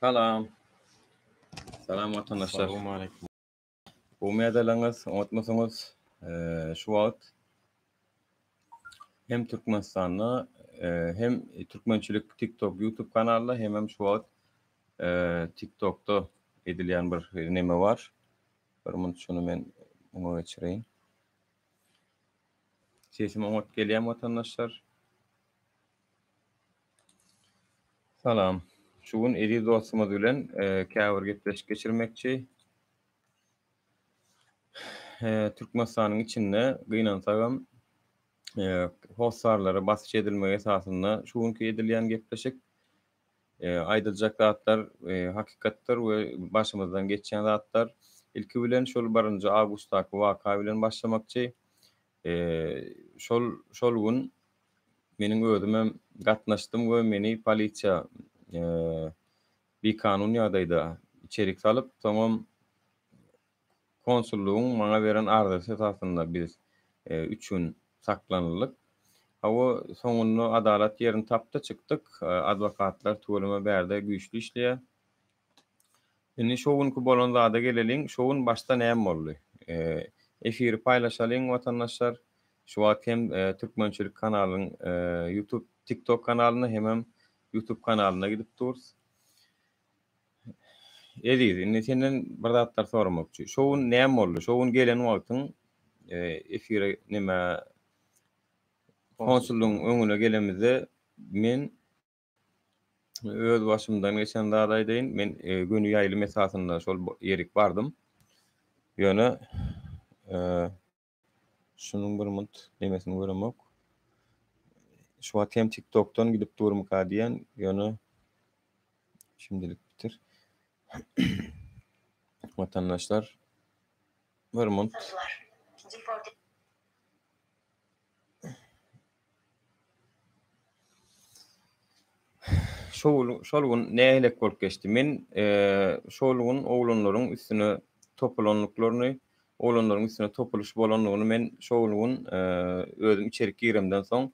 Salam. Salam watandaşlar. Salowmaleýkim. Gowmy ýagdaýlaryňyz? Oňatmysyňyz? Şu wagt hem Türkmenistanda hem Türkmençilik TikTok YouTube kanalynda hemem şu wagt TikTokda edilýän bir neme bar. Bir minut şuny men muňa geçireýin. Sesim oňat gelýärmi watandaşlar? Salam. Şu gün eziz dostumyz bilen käbir gepleşik geçirmekçi. Türkmenistanyň içinde gynansagam hossarlara basyş edilmegi esasynda şu günki edilýän gepleşik. Aýdyljak zatlar hakykatdyr we başymyzdan geçýän zatlar. Ilki bilen şol birinji awgustdaky waka bilen başlamakçy. Şol şol gün meniň özümem gatnaşdym we meni polisiýa bikanun ýagdaýda içerik salyp, soňam konsullygyň maňa beren arzasy esasynda biz üç gün saklanyldyk. Hawa, soňunda adalat ýerini tapdy, çykdyk. Adwokatlar tüweleme bärde güýçli işleýär. Indi şo günki bolan zada geleliň. Şo gün başda näme boldy? Efiri paýlaşalyň watandaşlar. Şu wagt hem Türkmençilik kanalyň YouTube, TikTok kanalynda hemem YouTube kanalynda gidip durus. Eziz, indi senden bir zatlar soramakçy. Şo gün näme boldy? Şo gün gelen wagtyň efire neme konsullygyň öňüne gelemizde men Öz başymdan geçen zady aýdaýyn. Men göni ýaýlym esasynda şol ýerik bardym. Ýöne şunuň bir munt nemesini göremok. Şu wagt hem TikTokdan gidip durmyka diýen, ýöne şimdilik bitir. Watandaşlar bir munt. Şol şol gün nähilek bolup geçdi? Men şol gün oglanlaryň üstüne topulandyklaryny, oglanlaryň üstüne topulyş bolandygyny men şol gün özüm içerik giremden soň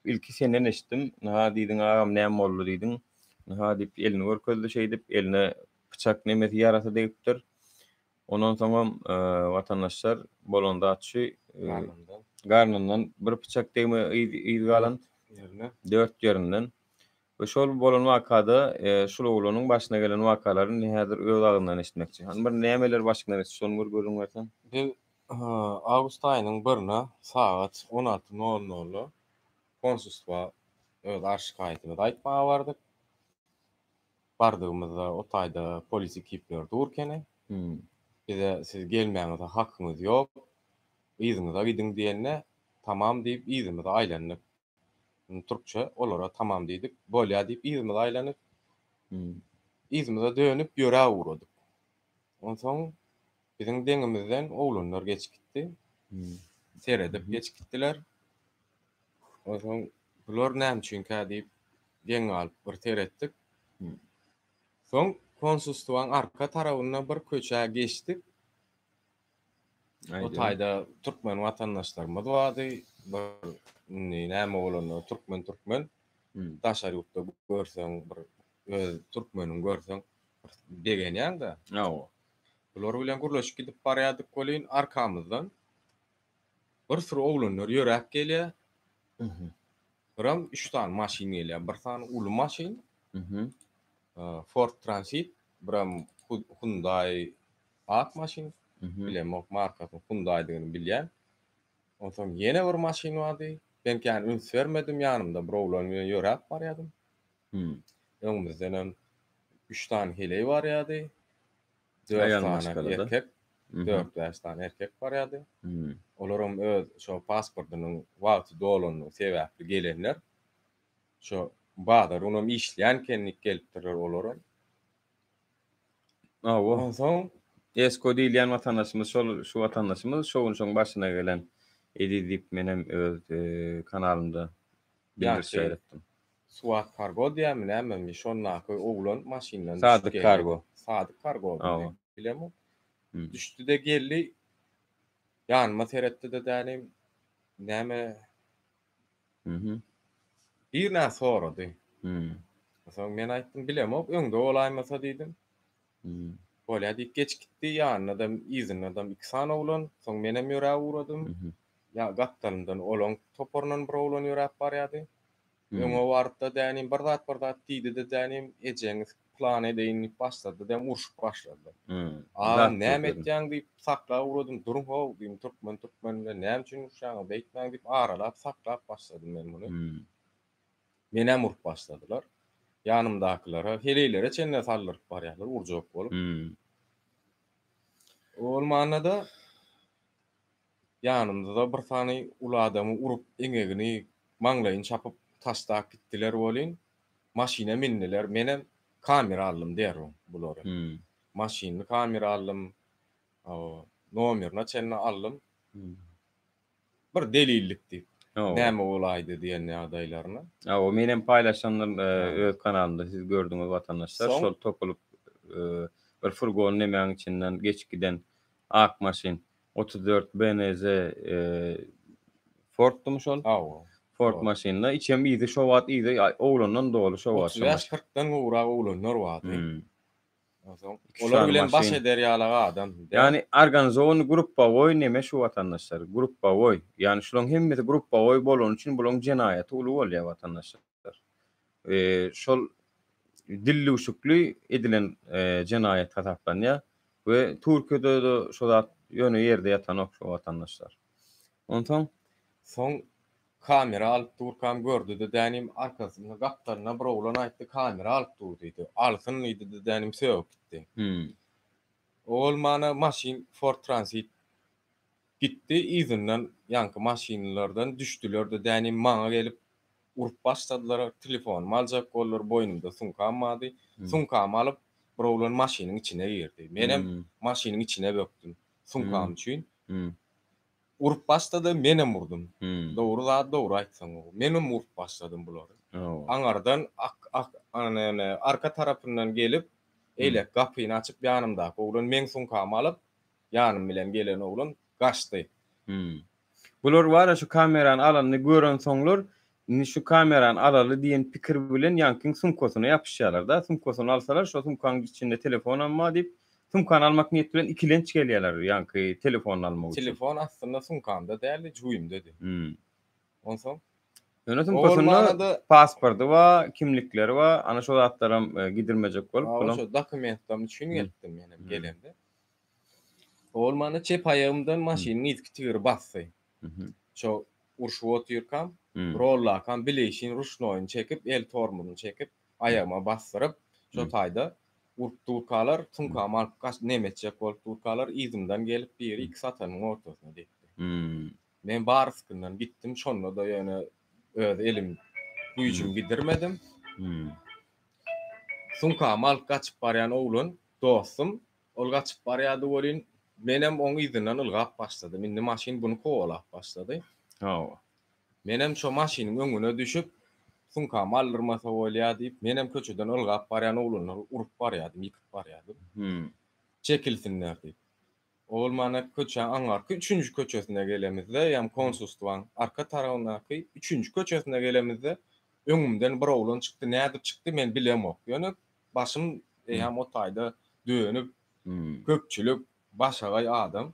ilki senden eşitdim. Ynha diýdiň, agam näme boldy diýdiň. Ynha diýip elini görkezdi şeýdip, eline pyçak nemesi ýarasy degipdir. Ondan soňam watandaşlar bolan zat şu Garnyndan. Garnyndan bir pyçak degme yz galan. Ýerine. Dört ýerinden. We şol bolan wakada şul oglanyň başyna gelen wakalary indi häzir öz agzyndan eşitmekçi. Hany bir nämeler başyňdan geçdi şony bir gürrüň berseň. Biz awgust aýynyň birine sagat 16 nol nolda konsulstwa öz arz-şikaýatymyzy aýtmaga bardyk. Bardygymyzda o taýda polis ekipleri dur ekeni. Bize siz gelmäňize hakyňyz ýok, yzyňyza gidiň diýende, tamam diýip yzymyza aýlandyk. Türkçe olara tamam diýdik, bolýa diýip yzymyza aýlanyp, yzymyza dönüp ýöräp ugradyk. Onsoň biziň deňimizden oglanlar geçip gitdi. Seredip geçip gitdiler. Onsoň bular näme üçinkä diýip geň galyp bir seretdik. Soň konsulstwaň arka tarabynda bir köçä geçdik. O taýda türkmen watandaşlarymyz bardy. Bir indi näme bolanda türkmen türkmen. Daşary ýurtda görseň bir öz türkmeniňi görseň bir begenýäň-de. Hawa. Bular bilen gürleşip gidip barýardyk welin arkamyzdan Bir süri oglanlar ýöräp gelýär. Biram üç sany maşyn gelýär. Bir sany uly maşyn. Ford Transit, biram Hyundai ak maşyn. Bilemok markasyny Hyundai-dygyny bilýän. Onsoň ýene bir maşyn bardy. Men kän üns bermedim, ýanymda bir oglan bilen ýöräp barýardym. Öňümizdenem üç sany heleý barýardy. Dört sany erkek, dört-bäş sany erkek barýardy. Olaram öz şo pasportynyň wagty dolandygy sebäpli gelenler. Şo bazar günem işleýän eken diýip gelipdirler olaram. Hawa. Onsoň Esko diýilýän watandaşymyz şol şu watandaşymyz şo gün şoň başyna gelen Eziz diýip menem öz kanalymda bildiriş ýaýratdym. Suat Kargo diýýärmi nämemi şondaky oglan maşyndan düşüp Sadyk geldi. Kargo. Sadyk Kargo Hawa. bilemok. Düşdi-de geldi. Ýanyma seretdi-de dänim näme Mhm. Birnä sorady. Hmm. Soň men aýtdym, bilemok, öňde bolaýmasa diýdim. Bolýa diýip geç gitdi, ýanynadam, yzynadam iki sany oglan. Soň menem ýöräp ugradym. Ýa gapdalymdan olaň toparyndan bir oglan ýöräp barýardy. Öňe bardy-da dänim, bir zat bir zat diýdi-de dänim, ejeňi plan edeýin diýip başlady däm, urşup başladylar. Agam näme etýäň diýip saklap ugradym, duruň how diýdim, türkmen türkmen bilen näme üçin uruşýaňyz, beýtmäň diýip aralap saklap başladym men muny. Menem urup başladylar. Ýanymdakylara, heleýlere çenli saldyryp barýarlar, urjak bolup. Bolmanda-da ýanymda-da bir sany uly adamy urup, eňegini, maňlaýyny çapyp taşlap gitdiler welin, maşyna mindiler. Menem kamera aldym derrew bulary. Maşynly kamera aldym, nomerine çenli aldym. Bir delillik diýip. Näme bolaýdy diýen ýagdaýlaryna. Hawa, menem paýlaşandyr öz kanalymda siz gördüňiz watandaşlar. Şol topulyp bir furgon nemäň içinden geçip giden ak maşyn 34 BNZ Forddymy şol? Hawa. Ford maşynda içem yzy şo wagt yzy oglandan doly şo wagt. 35-40-dan gowrak oglanlar bardy. Onsoň olar bilen baş eder ýalak adam däl. Ýagny organizowany gruppawoý neme şu watandaşlar, gruppawoý. Ýagny şulaň hemmesi gruppawoý bolany üçin bulaň jenaýaty uly bolýar watandaşlar. Şol dildüwşükli edilen jenaýat hasaplanýar we Türkiýede-de şo zat ýöne ýerde ýatanok şu watandaşlar. Onsoň. Soň Kamera alyp durkam gördüde dänim arkasynda gapdalynda bir oglan aýtdy kamera alyp dur diýdi. Alsyn diýdide dänim sögüp gitdi. Ol mana maşyn Ford Transit gitdi yzyndan ýaňky maşynlylardan düşdülerde dänim maňa gelip urup başladylar telefonymy aljak boldular boýnumda sumkam bardy. Sumkamy alyp bir oglan maşynyň içine girdi. Menem maşynyň içine bökdüm sumkam üçin. Urup başlady, menem urdum. Dogry zady dogry aýtsaň gowy. Menem urup başladym bulary. Aňardan arka tarapyndan gelip, eýlek gapyny açyp ýanymdaky oglan meň sumkamy alyp, ýanym bilen gelen oglan gaçdy. Bular bara şu kamerany alanyny görensoňlar, indi şu kamerany alaly diýen pikir bilen ýaňkyň sumkasyna ýapyşýarlar-da. Sumkasyny alsalar, şo sumkaň içinde telefonam bar diýip, Sumkany almak niýeti bilen ikilenç gelýärler ýaňky telefonyny almak üçin. Telefon aslynda sumkamda däldi, jübimdedi. Onsoň? Ýöne sumkasynda pasporty bar, kimlikleri bar, ana şo zatlaram gidirmejek bolup bulam. Şo dokumentlam üçin gelipdim menem gelemde. Ol mana çep aýagymdan maşynyň yzky tigiri basdy. Şo urşup otyrkam, rollakam bileýşin ruşnoýyny çekip, el tormozyny çekip, aýagyma basdyryp, şo taýda Urup durkalar, sumkamy alyp gaç, neme etjek bolup durkalar, yzymdan gelip biri iki satanyň ortasyna depdi. Men baryskyndan gitdim, şonda-da ýöne öz elim güýjüm gidirmedim. Sumkamy alyp gaçyp barýan oglan, dostum, ol gaçyp barýardy welin, menem oň yzyndan ylgap başladym. Indi maşyn buny kowalap başlady. Hawa. Menem şo maşynyň öňüne düşüp, sumkamy aldyrmasa bolýa diýip, menem köçeden ylgap barýan oglanlary urup barýardym, ýykyp barýardym. Çekilsinler diýip. Ol mana köçäň aňarky üçünji köçesine gelemizde, ýagny konsulstwaň arka tarabyndaky üçünji köçesine gelemizde, öňümden bir oglan çykdy, nädip çykdy men bilemok. Ýöne başym eýýäm o taýda dönüp, köpçülik, başagaý adam.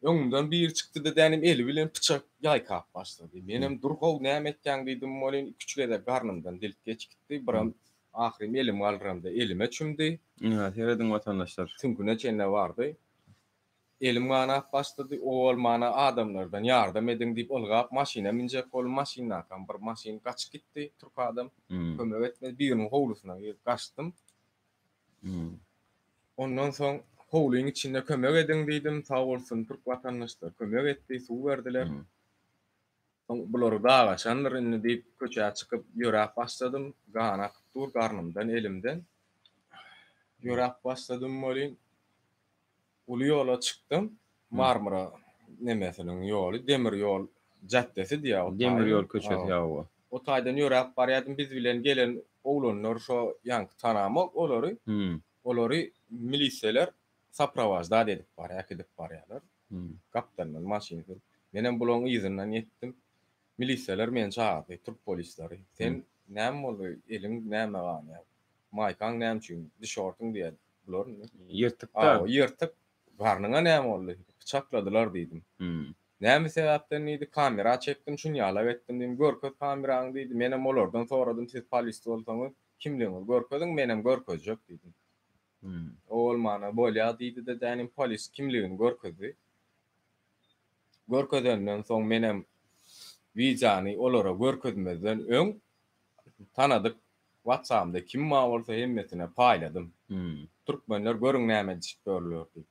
Öňümden biri çykdy-da dänim eli bilen pyçak ýaýkap başlady. Menem dur how näme etýäň diýdim welin iki-üç gezek garnymdan dilip geçip gitdi. Biram ahyrym elimi galdyramda elime çümdi. Ynha serediň watandaşlar. Süňküne çenli bardy. Elim ganap başlady. Owal mana adamlardan ýardam ediň diýip ylgap maşyna münjek boldum. Maşyndakam bir maşyn gaçyp gitdi. Türk adam kömek etmedi. Biriniň howlusyna girip gaçdym. Ondan soň howlyň içinde kömek ediň diýdim. Sag bolsun türk watandaşlar kömek etdi, suw berdiler. Soň bular dagaşandyr indi diýip köçä çykyp ýöräp başladym. Gan akyp dur garnymdan, elimden. Ýöräp başladym welin Uly ýola çykdym. Marmara nemesiniň ýoly, demir ýol jaddesi diýýär o taýy. Demir ýol köçesi hawa. O taýdan ýöräp barýardym. Biz bilen gelen oglanlar şo ýaňky tanamok olary. Olary miliseler soprowaždat edip barýar, äkidip barýarlar. Gapdalyndan maşyn sürüp. Menem bularyň yzyndan ýetdim. Miliseler meni çagyrdy, türk polisleri. Sen. Näme boldy, eliň näme ganýar? Maýkaň näme üçin, dişortyň diýýär bular indi. Ýyrtyk-da. Hawa, ýyrtyk. Garnyňa näme boldy? Pyçakladylar diýdim. Näme sebäpden diýdi, kamera çekdim, şunýalak etdim diýdim. Görkez kameraňy diýdi. Menem olardan soradym, siz polis bolsaňyz, kimligiňizi görkeziň, menem görkezjek diýdim. O bolmana bolýa diýdi-de, dänim polis kimligini görkezdi. Görkezenden soň menem wideony olara görkezmezden öň tanadyk WhatsAppymda kim bar bolsa hemmesine paýladym. Türkmenler görüň näme edişip ýörler diýip.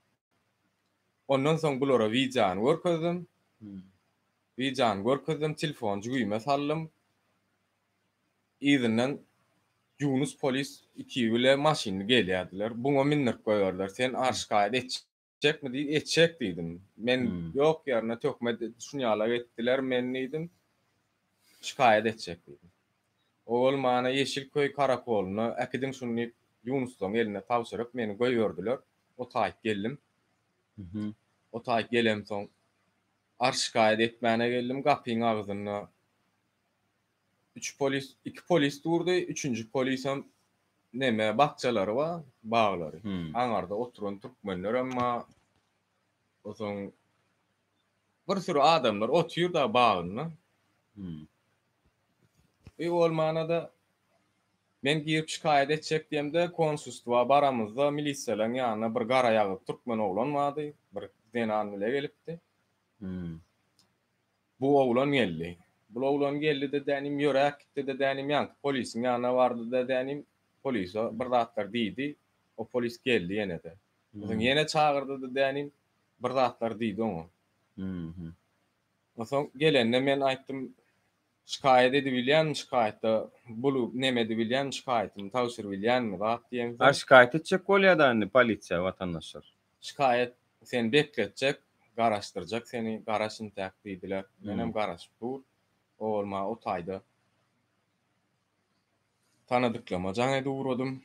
Ondan soň bulara wideony görkezdim. Wideony görkezdim, telefony jübime saldym. Yzyndan Ýunus polis ikibi bile maşynly gelýärdiler. Buňa mindirip goýberdiler. Sen arşikaýat etjekmi diýdi. Etjek diýdim. Men ýok ýerine töhmet şunýalak etdiler meni diýdim. Şikaýat etjek diýdim. Owal mana Ýeşilköý karakolyna äkidiň şuny diýip Ýunuslaryň eline tabşyryp meni goýberdiler. O taýyk geldim. O taýyk gelemsoň arşikaýat etmäne geldim. Gapyň agzynda Üç polis, iki polis durdy, üçünji polisem neme bakjalary bar, baglary. Aňarda oturan türkmenlerem bar. Onsoň bir süri adamlar otyr da bagynda. Bir bolmana-da men girip şikaýat etjek diýemde konsulstwa baramyzda milisiýalaryň ýanynda bir garaýagyz türkmen oglan bardy, bir zenan bile gelipdi. Bu oglan geldi. Bul oglan geldi-de dänim ýöräp gitdi-de dänim ýaňky polisiň ýanyna bardy-da dänim polise bir zatlar diýdi. O polis geldi ýene-de. Onsoň ýene çagyrdy-da dänim bir zatlar diýdi oňa. Onsoň gelende men aýtdym, şikaýat edibilýänmi şikaýatda bul neme edibilýänmi şikaýatymy tabşyrybilýänmi zat diýemsoň. A şikaýat etjek bolýa-da indi polisiýa watandaşlar. Şikaýat seni bekletjek, garaşdyrjak seni, garaş intäk diýdiler. Menem garaşyp dur. Owal maňa o taýda tanadyklama jaň edip ugradym.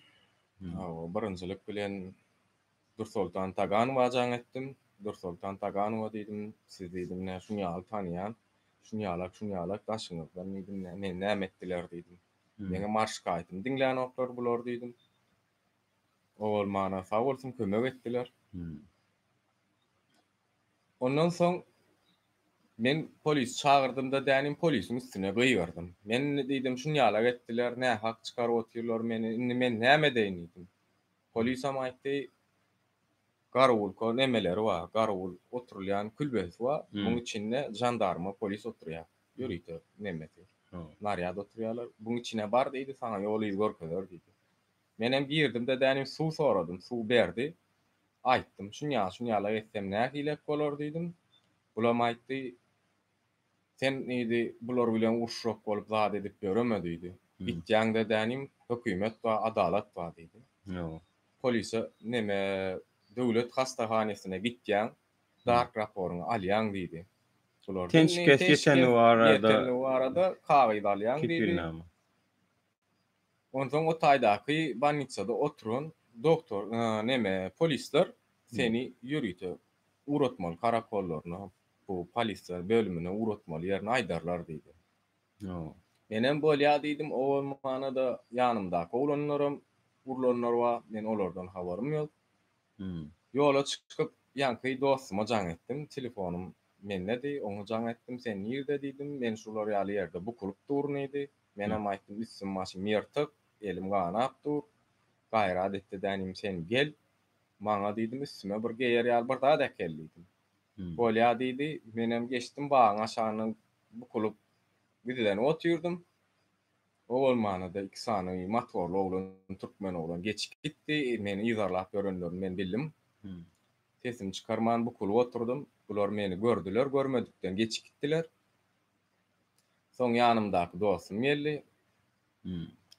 Hawa, birinjilik bilen Dursoltan Taganowa jaň etdim. Dursoltan Taganowa diýdim, siz diýdim, nä şuny ýaly tanaýan, şuny ýalak, şuny ýalak daşyňyzdan diýdim, nä meni näme etdiler diýdim. Meňem arşikaýatymy diňlänoklar bular diýdim. Owal mana sag bolsun kömek etdiler. Ondan soň men polisi çagyrdym-da dänim polisiň üstüne gygyrdym. Men indi diýdim şunýalak etdiler, nähak çykaryp otyrlar meni, indi men näme edeýin diýdim. Polisam aýtdy, garawulka nemeleri bar, garawul oturylýan külbesi bar, muň içinde žandarma polis oturýar, ýörite nemesi, narýad oturýarlar, buň içine bar diýdi, saňa ýol-yz görkezer diýdi. Menem girdim-de dänim suw soradym, suw berdi. Aýtdym, şunýa şunýalak etsem nähilek bolar diýdim. Bulam aýtdy, sen diýdi, bular bilen uruşjak bolup zat edip ýöreme diýdi. Gitýäň-de dänim, hökümet bar, adalat bar diýdi. Polise neme döwlet hastahanesyna gitýäň, dark raporyňy alýaň diýdi. Bular Ten şikes ýetenligi barada ýetenligi barada kagyz alýaň diýdi. Kepilnama. Onsoň o taýdaky bolnitsada oturan doktor, neme, polisler seni ýörite ugratmaly karakollaryna, bu polisiýa bölümine ugratmaly ýerini aýdarlar diýdi. Menem bolýa diýdim, o bolmana-da ýanymdaky oglanlaram urlanlar bar, men olardan habarym ýok. Ýola çykyp, ýaňky dostuma jaň etdim, telefonym mendedi, oňa jaň etdim, sen nirde diýdim, men şular ýaly ýerde bukulyp durun diýdi. Menem aýtdym, üstüm başym ýyrtyk, elim ganap dur, gaýrat etde dänim sen gel, maňa diýdim, üstüme bir geýer ýaly bir zat äkel diýdim. Bolýa diýdi, menem geçdim bagyň aşagyndan bukulyp gizlenip otyrdym. O bolmanda-da iki sany motorly oglan, türkmen oglan geçip gitdi, meni yzarlap ýörenlerini men bildim. Sesimi çykarman bukulyp oturdym. Bular meni gördüler, görmedikden geçip gitdiler. Soň ýanymdaky dostum geldi.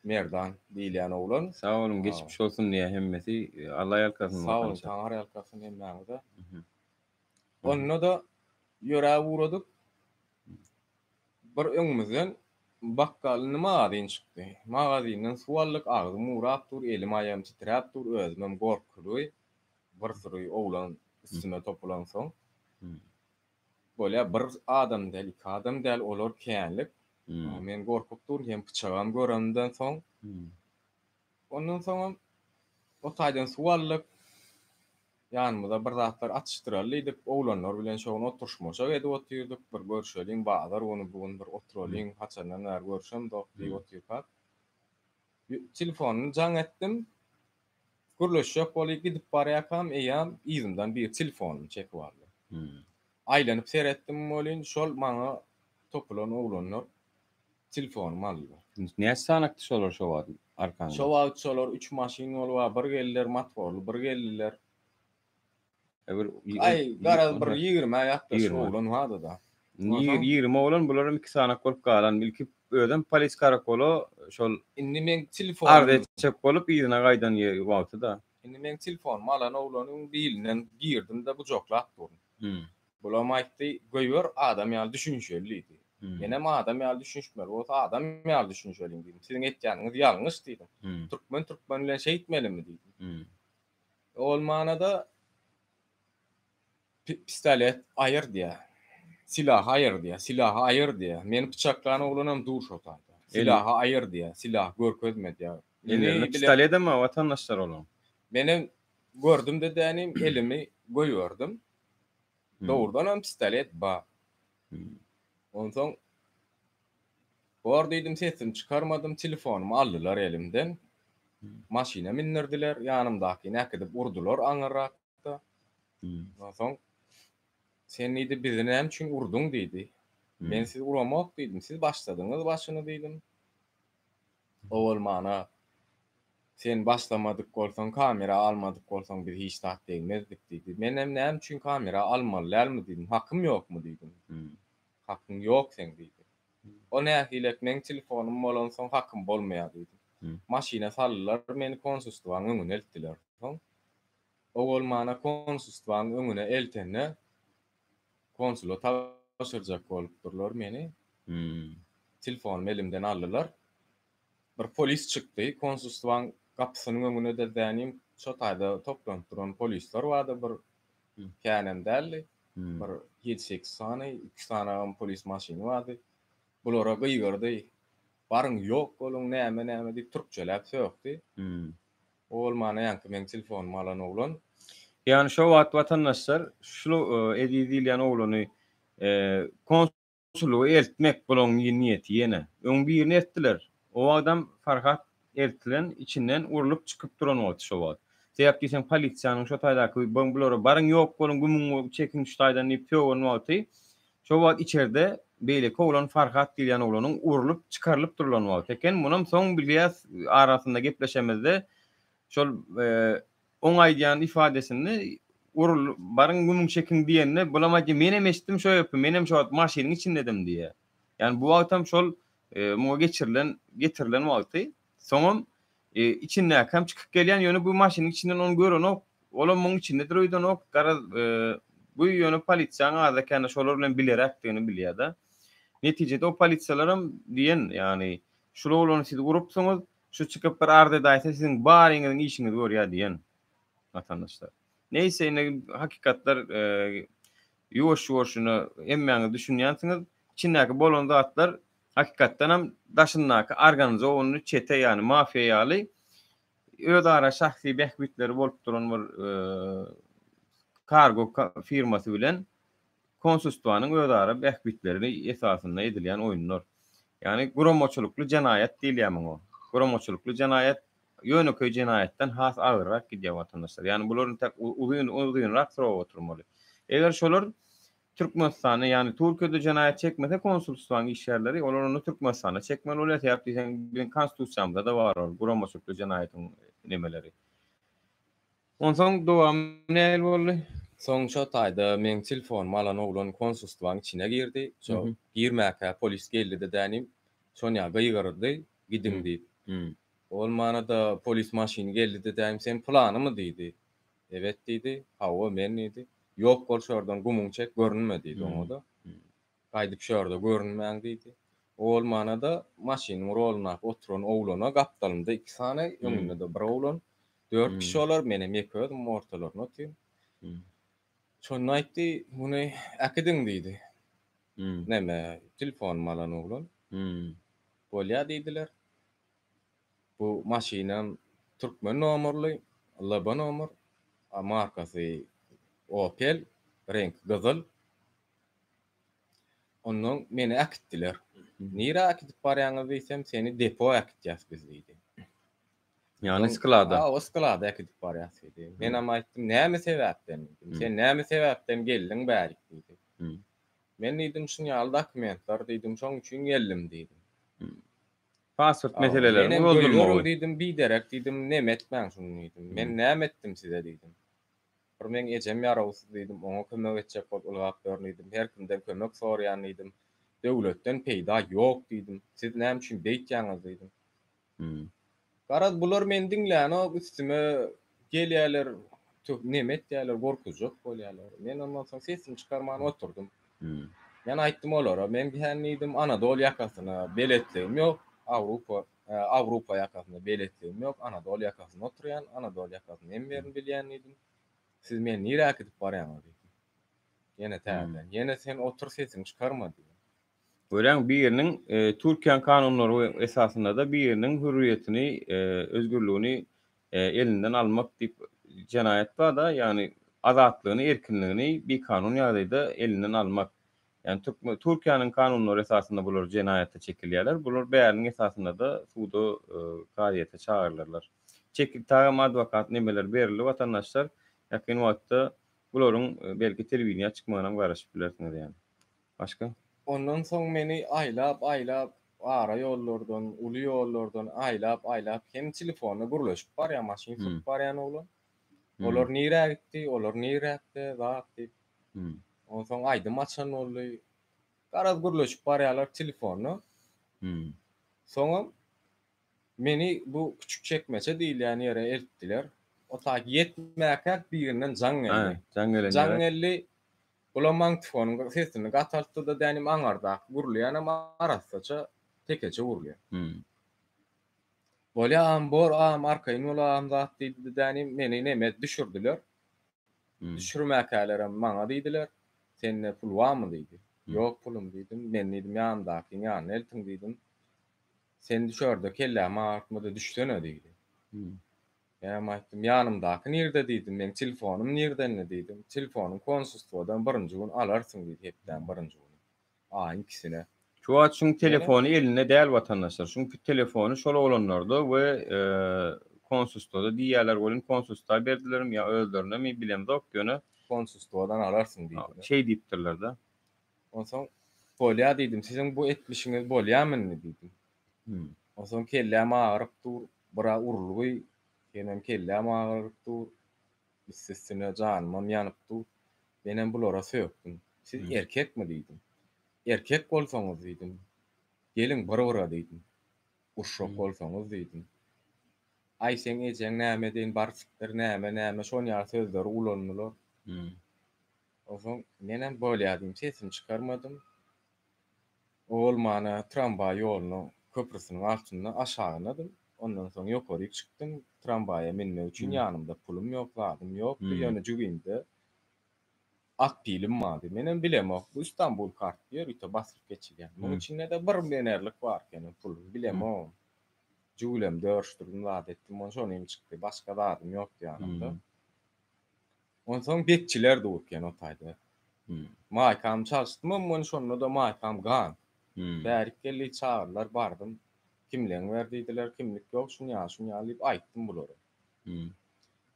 Merdan diýilýän oglan. Sag boluň geçmiş bolsun diýýär hemmesi. Alla ýalkasyn Sag boluň Taňry ýalkasyn hemmäňize. Onda-da ýöräp ugradyk. Bir öňümizden bakgal indi magazin çykdy. Magazinden suw aldyk, agzym gurap dur, elim aýagym titräp dur, özümem gorkuly. Bir süri oglan üstüme topulansoň. Bolýa bir adam däl, iki adam däl, olar känlik. Men gorkup durun hem pyçagam göremden soň. Ondan soňam o taýdan suw aldyk. Ýanymyza bir zatlar atyşdyraly diýdik. Oglanlar bilen şo gün oturyşmaşak edip otyrdyk. Bir görşeliň, bazar güni bu gün bir oturalyň, haçandan bäri görşemzok diýip otyrkak. Telefonyny jaň etdim. Gürleşjek bolup gidip barýarkam eýýäm yzymdan biri telefonymy çekip aldy. Aýlanyp seretdim welin şol maňa topulan oglanlar telefonymy aldylar. Näçe sanakdy şolar şo wagt arkaňda? Şo wagt şolar üç maşyn bolup bir geldiler motorly bir geldiler. E bir Aý garaz bir ýigrimä ýaklaşyk oglan bardy-da. 20 oglan bularam iki sanak bolup galan. Ilki özem polis karakola şol Indi meň telefonym arz etjek bolup yzyna gaýdan wagty-da. Indi meň telefonymy alan oglanyň bilinden girdim-de gujaklap durun. Bulam aýtdy, Goýber, adam ýaly düşünişeli diýdi. Menem adam ýaly düşünişmeli bolsa, adam ýaly düşünişeliň diýdim. Siziň etýäniňiz ýalňyş diýdim. Türkmen türkmen bilen şeýtmelimi diýdim. Ol manada pistolet aýyr diýýär. Silahy aýyr diýýär, silahy aýyr diýýär. Meni pyçaklan oglanam dur şo taýda. Silahy aýyr diýýär, silah görkezme diýýär. Ellerinde pistoledem bar watandaşlar olaň. Menem gördüm-de dänim, elimi goýberdim. Dogrudanam pistolet bar. Onsoň bor diýdim, sesimi çykarmadym, telefonymy aldylar elimden. Maşyna mindirdiler, ýanymdakyny äkidip urdular aňyrrakda. Onsoň sen diýdi, bizi näme üçin urduň diýdi. Men sizi uramok diýdim, siz başladyňyz başyny diýdim. Owal mana Sen başlamadyk bolsaň, kamera almadyk bolsaň biz hiç zat degmezdik diýdi. Menem näme üçin kamera almaly dälmi diýdim. Hakym ýokmy diýdim. Hakyň ýok seň diýdi. O nähilek meň telefonym bolansoň hakym bolmaýar diýdim. Maşyna saldylar meni konsulstwaň öňüne eltdiler. Soň Ogulmana konsulstwaň öňüne eltende konsula tabşyrjak bolupdyrlar meni. Telefonymy elimden aldylar. Bir polis çykdy, konsulstwaň gapysynyň öňüne-de dänim şo taýda toplanyp duran polisler bardy, bir känem däldi, bir ýedi-sekiz sany, iki sanagam polis maşyny bardy. Bulara gygyrdy, Baryň, ýok boluň, näme-näme diýip türkçeläp sökdi. Ol mana ýaňky meň telefonymy alan oglan. Ýagny şo wagt watandaşlar şul Eziz diýilýän oglany Konsullyga eltmek bulaň niýeti ýene. Öň birini eltdiler. O wagtam Farhat eltilen içinden urlup çykyp duran wagty şo wagt. Sebäp diýseň polisiýanyň şo taýdaky bulara baryň ýok boluň gümüň çekiň şu taýdan diýip sögen wagty şo wagt içerde beýleki oglan Farhat diýilýän oglanyň urlup çykarylyp durulan wagty eken. Munam soň bilýäs arasynda gepleşemizde şol Oň aýdýan ifadesinde urul, baryň gümüň çekiň diýende, bulam aýdýar, menem eşitdim şo gepi, menem şo wagt maşynyň içindedim diýýär. Ýagny bu wagtam şol muňa geçirilen, getirilen wagty, soňam içindäkäm çykyp gelýän, ýöne bu maşynyň içinden ony görenok, olam muň içindedir öýdenok, garaz, bu ýöne polisiýaň azda-kände şolar bilen bileräkdigini bilýär-de. Netijede o polisiýalaram diýen, ýagny şul oglany siz urupsyňyz, Şu çykyp bir arz edäýse siziň baryňyzyň işiňizi görýär diýen watandaşlar. Neýse indi hakykatlar ýuwaş ýuwaş indi hemmäňiz düşünýänsiňiz. Içindäki bolan zatlar hakykatdanam daşyndaky organizowanyny çete ýagny mafiýa ýaly özara şahsy bähbitleri bolup duran bir kargo firmasy bilen konsulstwanyň özara bähbitleri esasynda edilýän oýunlar. Ýagny guramaçylykly jenaýat diýilýär muňa. Guramaçylykly jenaýat ýönekeý jenaýatdan has agyrrak gidýär watandaşlar. Ýagny bular intäk uzyn uzynrak sroga oturmaly. Eger şolar Türkmenistanda ýagny Türkiýede jenaýat çekmese konsulstwanyň işgärleri olar onda Türkmenistanda çekmeli bolýar. Sebäp diýseň biziň konstitusiýamyzda-da bar ol guramaçylykly jenaýatyň nemeleri. Onsoň dowamy nähili boldy? Soň şo taýda meň telefonymy alan oglan konsulstwaň içine girdi. Şo girmäkä polis geldi-de dänim, şonýa gygyrdy, gidiň diýip. Ol manada polis maşyny geldi-de dänim, sen pylanymy diýdi. Ebet diýdi. Hawa, men diýdi. Ýok bol şordan gumuňy çek, görünme diýdi oňa-da. Gaýdyp şu ýerde görünmäň diýdi. Ol mana-da maşynyň rolundaky oturan oglana gapdalymda iki sany, öňünde-de bir oglan. Dört kişi olar, menem ýeke özüm ortalarynda otyryn. Şonda aýtdy, muny äkidiň diýdi. Neme, telefonymy alan oglan. Bolýa diýdiler. Bu maşynam türkmen nomerli, LB nomer, markasy Opel, reňki gyzyl. Ondan meni äkitdiler. Nirä äkidip barýaňyz diýsem, seni depo äkitýäs biz diýdi. Ýagny sklada. Hawa, sklada äkidip barýas diýdi. Menem aýtdym, näme sebäpden diýdim. Sen näme sebäpden geldiň bärik diýdi. Men diýdim, şun ýaly dokumentler diýdim, şoň üçin geldim diýdim. Pasport meselelerini Menem goýberiň diýdim, biderek diýdim, neme etmäň şuny diýdim. Men näme etdim size diýdim. Bir meň ejem ýarawsyz diýdim, oňa kömek etjek bolup ylgap ýörün diýdim, her kimden kömek soraýan diýdim. Döwletden peýda ýok diýdim. Siz näme üçin beýtýäňiz diýdim. Garaz bular meni diňlänok, üstüme gelýärler, neme etýärler, gorkuzjak bolýarlar. Men ondan soň sesimi çykarman oturdym. Men aýtdym olara, men kän diýdim, Anadol ýakasyna beletligim ýok, Awrupa, Awrupa ýakasyna beletligim ýok, Anadol ýakasynda oturýan, Anadol ýakasyny hemme ýerini bilýän diýdim. Siz meni nirä äkidip barýaňyz diýdim. Ýene täzeden, ýene sen otur sesiňi çykarma diýdim. Görýäň, biriniň Türkiýäň kanunlary esasynda-da biriniň hürriýetini, özgürligini elinden almak diýip jenaýat bar-da, ýagny azatlygyny, erkinligini bikanun ýagdaýda elinden almak. Ýagny türkmen Türkiýäniň kanunlary esasynda bular jenaýata çekilýärler. Bular bäriniň esasynda-da suda, kazyýete çagyrylarlar. Çekil tagam adwokat nemeler berildi watandaşlar. Ýakyn wagtda bularyň belki telewideniýä çykmagynam garaşyp bilersiňiz ýagny. Başga? Ondan soň meni aýlap-aýlap ara ýollardan, uly ýollardan aýlap-aýlap hem telefonda gürleşip barýar, maşyn sürüp barýan oglan. Olar nirä gitdi, olar niräkde, zat diýip. Onsoň aýdym açan boldy. Garaz gürleşip barýarlar telefonda. Soňam Meni bu Küçükçekmeçe diýilýän ýere eltdiler. O taýy ýetmäkäk birinden jaň geldi. Jaň gelen Jaň geldi. Bulam magnitofonyň sesini gataltdy-da, dänim aňardaky gürleýänem arassaça tekeçe gürleýär. Bolýa agam, bor agam, arkaýyn bol agam zat diýdi-de dänim meni neme düşürdiler. Düşürmäkälerem maňa diýdiler, Sende pul barmy diýdi. Ýok pulum diýdim. Men diýdim ýanymdakyň ýanyna eltiň diýdim. Sen düşerde kellämi agyrtma-da düşsene diýdi. Menem aýtdym, ýanymdaky nirde diýdim, meň telefonym nirde indi diýdim. Telefonyň konsulstwodan birinji gün alarsyň diýdi, hepdäň birinji güni. Aýyň ikisine. Şu wagt şuň telefony elinde däl watandaşlar. Şuň telefony şol oglanlarda we konsulstwoda diýýärler welin konsulstwa berdilermi ýa özlerinemi bilemzok ýöne. Konsulstwodan alarsyň diýdiler. Şeý diýipdirler-de. Onsoň bolýa diýdim, siziň bu etmişiňiz bolýamy indi diýdim. Onsoň kelläm agyryp dur, bir-ä urulgy, hemem kelläm agyryp dur, üsti-üstüne janymam ýanyp dur. Menem bulara sökdüm. Siz erkekmi diýdim. Erkek bolsaňyz diýdim, geliň bir-bira diýdim. Urşak bolsaňyz diýdim. Aý seň ejeň näme deýin bar sikdir näme näme şon ýaly sözleri ulandylar. Onsoň menem bolýa diýdim, sesimi çykarmadym. Ogulmana tramwaý ýolunyň köprüsiniň altynda aşagyndadym. Ondan soň ýokaryk çykdym. Tramwaýa münmek üçin ýanymda pulum ýok, zadym ýokdy. Ýöne jübimde ak pilim bardy. Menem bilemok, bu Istanbul kart ýörite basylyp geçilýän. Munuň içinde-de bir menerlik bar ekeni pul. Bilemok. Jübülemde örüşdirdim, zat etdim. Onsoň şonym çykdy. Başga zadym ýokdy ýanymda. Onsoň bekçiler dur eken o taýda. Maýkamy çalyşdymam men şonda-da maýkam gan. Bärik geldi çagyrdylar bardym. Kimligiňi ber diýdiler, kimlik ýok şun ýaly şun ýaly diýip aýtdym bulara.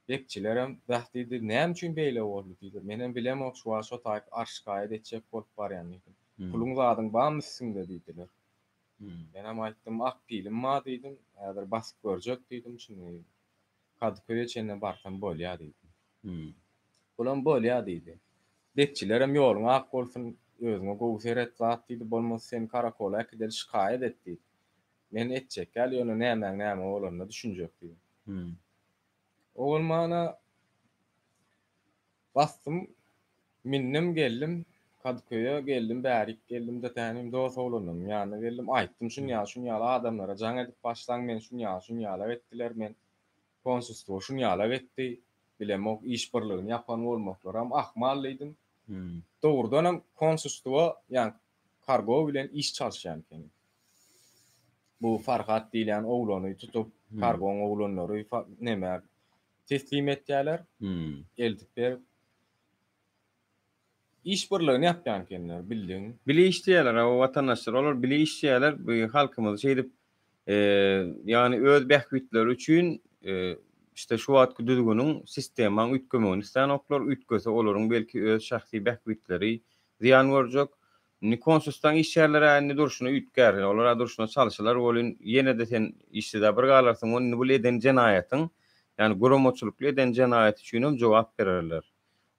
Bekçilerem bäh diýdi, näme üçin beýle boldy diýdi. Menem bilemok şu wagt şo taýyk arşikaýat etjek bolup barýan diýdim. Puluň zadyň barmy üstüňde diýdiler. Menem aýtdym ak pilim bar diýdim, häzir basyp görjek diýdim şuny Kadyköýe çenli barsam bolýa diýdim. Olam bolýa diýdi. Bekçilerem ýoluň ak bolsun, özüňe gowy seret zat diýdi, bolmasa seni karakola äkideli şikaýat et diýdi. Men etjek däl, ýöne nämäň näme bolanyna düşünjek diýdim. Ogulmana Basdym, mindim geldim, Kadyköýe geldim, bärik geldim-de tänim dos oglanlarynyň ýanyna geldim, aýtdym şun ýaly, şun ýaly adamlara jaň edip başlaň, meni şun ýaly, şun ýalak etdiler, men konsulstwo şun ýalak etdi, bilemok iş birligini ýapan bolmaklaram ahmal diýdim. Dogrudanam konsulstwo ýaňky kargo bilen iş çalyşýan ekeni. Bu Farhat diýilýän oglany tutup, kargoň oglanlary nämä teslim etýärler. Eltip berip. Iş birligini ýapýan ekenler, bildiň. Bile işleýärler, hawa, watandaşlar, olar bile işleýärler, bu halkymyzy şeýdip, ýagny öz bähbitleri üçin, işte şu wagtky düzgüniň, sistemaň üýtgemegini islänoklar, üýtgese olaryň belki öz şahsy bähbitleri zyýan görjek. Indi konsulstwaň işgärleri-ä indi durşuna üýtgär, olar-a durşuna çalşylar welin, ýene-de sen işsiz-ä bir galarsyň, indi bul eden jenaýatyň, ýagny guramaçylykly eden jenaýaty üçinem jogap bererler.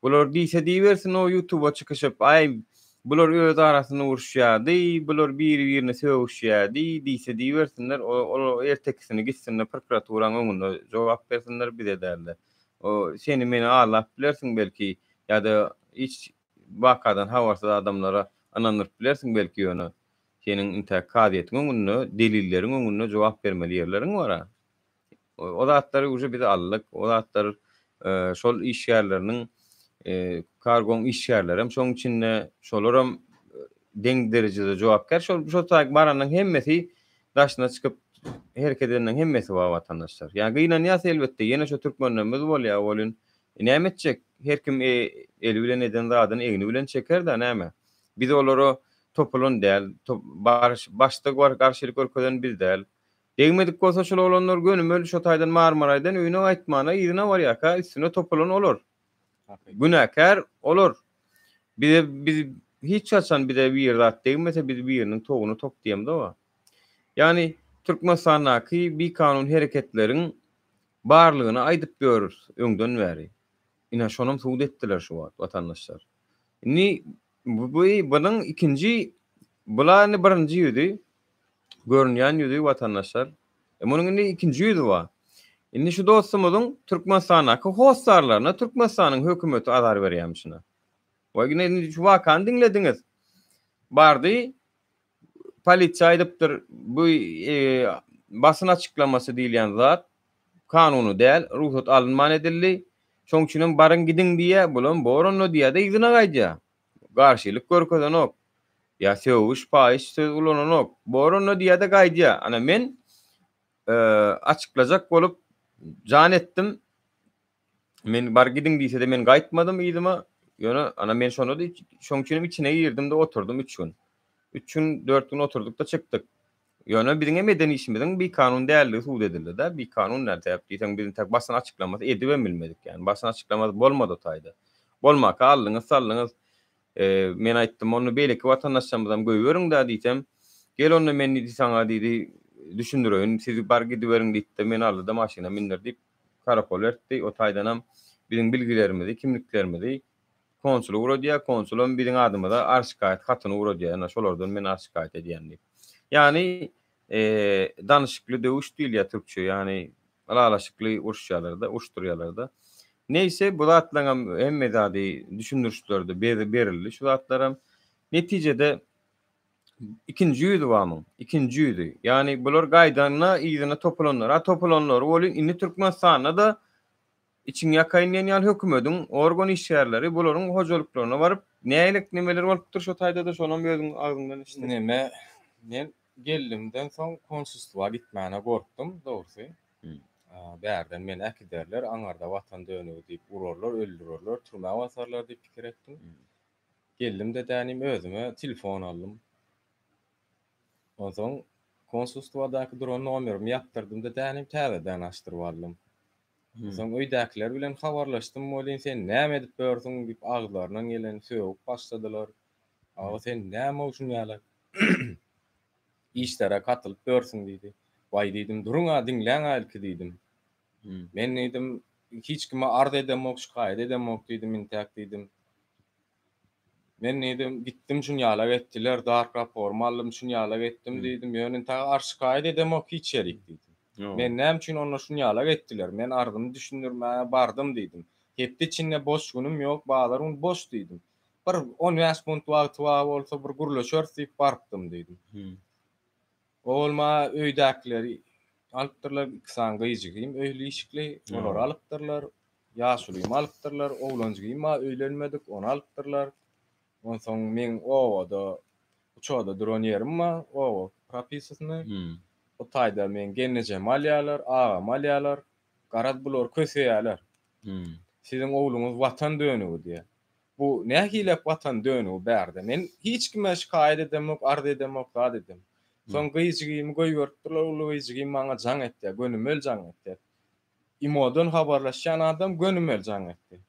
Bular diýse diýibersin o ýutuba çykyşyp aý bular öz arasynda uruşýady bular biri birine sögüşýädi diýse diýibersinler ol ertekisini gitsinler prokuraturaň öňünde jogap bersinler bize dälde o seni meni aldap bilersiň belki ýada hiç wakadan habarsyz adamlara ynandyryp bilersiň belki ýöne seniň intäk kazyýetiň öňünde delilleriň öňünde jogap bermeli ýerleriň bara. O zatlary uje biz aldyk. O zatlar şol işgärleriniň kargoň işgärlerem şoň içinde şolaram deň derejede jogapkär. Şol şol taýyk baranyň hemmesi daşyna çykyp hereket edeniň hemmesi bar watandaşlar. Ýa gynanýas elbetde ýene şo türkmenlerimiz bolýa welin näme etjek her kim eli bilen eden zadyny egni bilen çeker-dä näme. Biz olara topulan däl başda garşylyk görkezen biz däl. Degmedik bolsa şol oglanlar gönümel şo taýdan Marmaraýdan öýüne gaýtmana yzyna barýarka üstüne topulan olar. Günäkär olar. Bize biz hiç haçan bize bir zat degmese biz biriniň toguny tok diýemzok-a. Ýagny Türkmenistandaky bikanun hereketleriň barlygyny aýdyp ýörüs öňden bäri. Ine şonam subut etdiler şu wagt watandaşlar. Indi bu bunuň ikinji bula indi birinji ýüzi Görünýän ýüzi watandaşlar. E munuň indi ikinji ýüzi bar. Indi şu dostumyzyň Türkmenistandaky hossarlaryna Türkmenistanyň hökümeti azar berýärmişine. Waý ine indi şu wakany diňlediňiz. Bardy polisiýa aýdypdyr bu e, basyn açyklamasy diýilýän zat kanuny däl, rugsat alynman edildi. Şoň üçinem baryň gidiň diýýär, bulam bor onda diýýär-de yzyna gaýdýar. Garşylyk görkezenok. Ýa sögüş, paýyş söz ulananok. Bor onda diýýär-de gaýdýar. Ana men açyklajak bolup jan etdim. Men bar gidiň diýse-de men gaýtmadym yzyma. Ýöne ana men şonda-da şoň üçinem içine girdim-de oturdym üç gün. Üç gün, dört gün oturduk-da çykdyk. Ýöne biziň hem eden işimiziň bikanun däldigi subut edildi-de. Bikanun däl, sebäp diýseň biz entek basyn açyklamasy edibem bilmedik. Ýagny basyn açyklamasy bolmady o taýda. Bolmaka aldyňyz, saldyňyz. Men aýtdym, onda beýleki watandaşlarymyzam goýberiň-dä diýsem, gel onda men diýdi saňa diýdi, düşündireýin, siz bar gidiberiň diýdi-de, meni aldy-da maşyna mindirdi, karakola eltdi. O taýdanam biziň bilgilerimizi, kimliklerimizi konsula ugradýar, konsulam biziň adymyza arz-şikaýat hatyny ugradýar, ýa şolardan men arz-şikaýat edýän diýip. Ýagny, danyşykly döwüş diýilýär türkçe, ýagny ylalaşykly uruşýarlar-da, uruşdyrýarlar-da. Neýse, bu zatlaryňam hemme zady düşündirişlerde berildi şu zatlaram. Netijede ikinji ýüzi bar muň, ikinji ýüzi. Ýagny bular gaýdanda yzyna topulanlar. A topulanlary welin indi Türkmenistanda-da Içiňi ýakaýyn diýen ýaly hökümediň organ işgärleri bularyň hojalyklaryna baryp nägilek nemeler bolupdyr şo taýdada şonam özüň agzyňdan eşitdik. Neme men geldimden soň konsulstwa gitmäne gorkdum dogrusy. Bärden meni äkiderler aňarda watan dönügi diýip urarlar öldürerler türmä basarlar diýip pikir etdim. Geldim-de dänim özüme telefon aldym. Onsoň konsulstwadaky duran nomerimi ýapdyrdym-da dänim täzeden açdyryp aldym. Soň öýdäkiler bilen habarlaşdym welin sen näme edip ýörsüň diýip agyzlaryndan geleni sögüp başladylar. Aga sen näme şuny ýaly işlere katylyp ýörsüň diýdi. Waý diýdim duruň-a diňläň-ä ilki diýdim. Men diýdim hiç kime arz edemok şikaýat edemok diýdim intäk diýdim. Men diýdim, gitdim şunýalak etdiler, dark raporymy aldym, şunýalak etdim diýdim, ýöne intäk arz-şikaýat edemok hiç ýerik diýdim. Men näme üçin onda şunýalak etdiler, men arzymy düşündirmäge bardym diýdim. Hepde içinde boş günüm ýok, bazar güni boş diýdim. Bir on bäş minut wagty bar bolsa bir gürleşeris diýip barypdym diýdim. Ol maňa öýdäkileri alypdyrlar, iki sany gyzjygym öýli-işikli, olary alypdyrlar. Ýaşulymy alypdyrlar, oglanjygym bar, öýlenmedik, ony alypdyrlar. Onsoň meň obada, uçada duran ýerim bar, oba propisasyny. O taýda meň gelnejemi alýarlar, agamy alýarlar. Garaz bulary köseýärler. Siziň ogluňyz watan dönügi diýýär. Bu nähilek watan dönügi bärde? Men hiç kime şikaýat edemok, arz edemok, zat edemok. Soň gyzjygimy goýberipdirler, uly gyzjygym maňa jaň etýär, gönümel jaň etýär. Imodan habarlaşýan adam gönümel jaň etdi.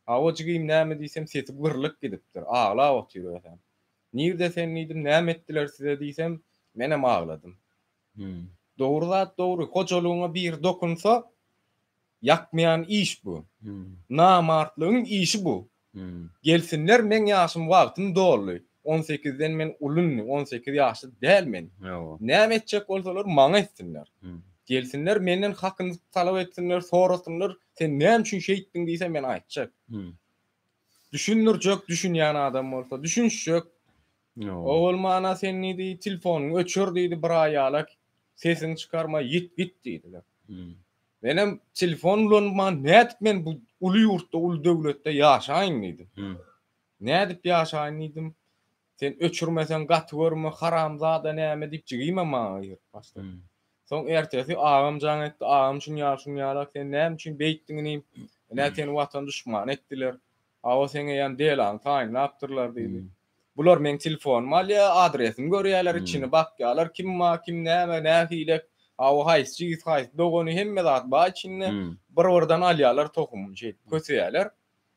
Hawa jigim näme diýsem sesi gyrlyp gidipdir, aglap otyr özem. Nirde sen diýdim, näme etdiler size diýsem, menem agladym. Dogry zat dogry, hojalygyňa biri dokunsa, ýakmaýan iş bu. Namartlygyň işi bu. Gelsinler meň ýaşym wagtym doldy. On sekizden men uly indi, 18 ýaşly däl men. Näme etjek bolsalar maňa etsinler. Gelsinler menden hakyny talap etsinler, sorasynlar, sen näme üçin şeýtdiň diýse men aýtjak. Düşündirjek, düşünýän adam bolsa düşünişjek. O bolmana sen diýdi, telefonyňy öçür diýdi bir aý ýalak, sesiňi çykarma, ýit git diýdiler. Menem telefon ulanman nädip men bu uly ýurtda, uly döwletde ýaşaýyn diýdim. Nädip ýaşaýyn diýdim. Sen öçürmeseň gaty görme, haramzada näme diýip jigimem maňa gygyryp başlady. Soň ertesi agam jaň etdi, agam şun ýaly şun ýalak sen näme üçin beýtdiň inim? Ine seni watan duşmany etdiler. Hawa seň eýýäm delaňy taýynlapdyrlar diýdi. Bular meň telefonymy alýar, adresimi görýärler, içini bakýarlar, kim bar, kim näme, nähilek, hawa haýsy jigisi, haýsy dogany, hemme zat bar içinde. Bir-birden alýarlar tohumyny şeýdip köseýärler.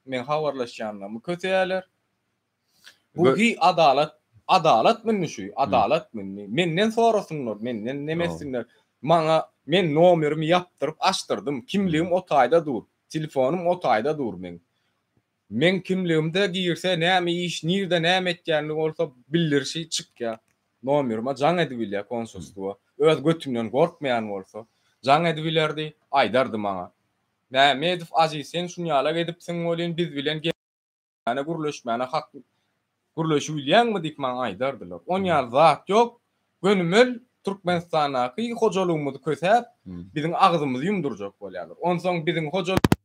Meň habarlaşýanlarymy köseýärler. Bu hi adalat, adalat mindi şu, adalat mindi. Menden sorasynlar, menden neme etsinler. Maňa men nomerimi ýapdyryp açdyrdym. Kimligim o taýda dur. Telefonym o taýda dur meň. Meň kimligimde girse näme iş, nirde näme etýänini bolsa bildirişi çykýar. Nomerime jaň edibilýär konsulstwa. Öz götünden gorkmaýan bolsa, jaň edibilerdi, aýdardy maňa. Mämmedow Aziz sen şunýalak edipsiň welin biz bilen Ýa gürleşmäne hak gürleşibilýäňmi diýip maňa aýdardylar. On ýaly zat ýok. Gönümel Türkmenistandaky hojalygymyzy kösäp, biziň agzymyzy ýumdurjak bolýarlar. Onsoň biziň hojalyk.